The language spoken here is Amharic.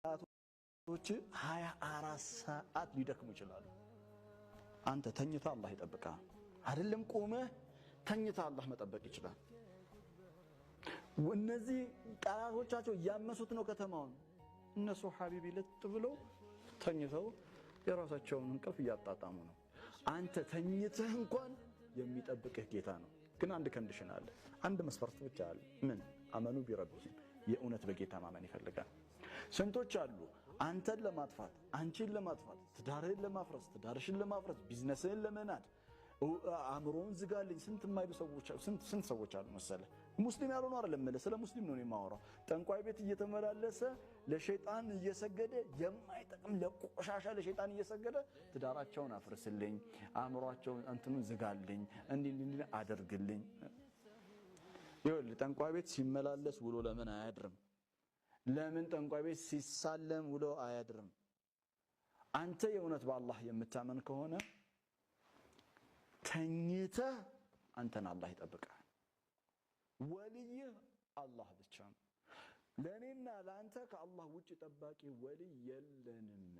ጠላቶች 24 ሰዓት ሊደክሙ ይችላሉ። አንተ ተኝተህ አላህ ይጠብቅሃል። አይደለም ቆመህ ተኝተህ አላህ መጠበቅ ይችላል። እነዚህ ጠላቶቻቸው እያመሱት ነው ከተማውን። እነሱ حبيبي ለጥ ብለው ተኝተው የራሳቸውን እንቅልፍ እያጣጣሙ ነው። አንተ ተኝተህ እንኳን የሚጠብቅህ ጌታ ነው። ግን አንድ condition አለ፣ አንድ መስፈርት ብቻ አለ። ምን? آمنوا بربهم፣ የእውነት በጌታ ማመን ይፈልጋል። ስንቶች አሉ አንተን ለማጥፋት፣ አንቺን ለማጥፋት፣ ትዳርህን ለማፍረስ፣ ትዳርሽን ለማፍረስ፣ ቢዝነስህን ለመናድ፣ አእምሮውን ዝጋልኝ ስንት የማይሉ ሰዎች፣ ስንት ሰዎች አሉ መሰለ። ሙስሊም ያልሆኑ አይደለም የምልህ፣ ስለ ሙስሊም ነው የማወራው። ጠንቋይ ቤት እየተመላለሰ ለሸይጣን እየሰገደ፣ የማይጠቅም ለቆሻሻ ለሸይጣን እየሰገደ፣ ትዳራቸውን አፍርስልኝ፣ አእምሯቸውን እንትኑን ዝጋልኝ፣ እንዲህ እንዲህ አድርግልኝ። ይኸውልህ፣ ጠንቋይ ቤት ሲመላለስ ውሎ ለምን አያድርም? ለምን ጠንቋይ ቤት ሲሳለም ውሎ አያድርም? አንተ የእውነት በአላህ የምታመን ከሆነ ተኝተህ አንተን አላህ ይጠብቃል። ወልይህ አላህ ብቻ ነው። ለእኔና ለአንተ ከአላህ ውጭ ጠባቂ ወልይ የለንም።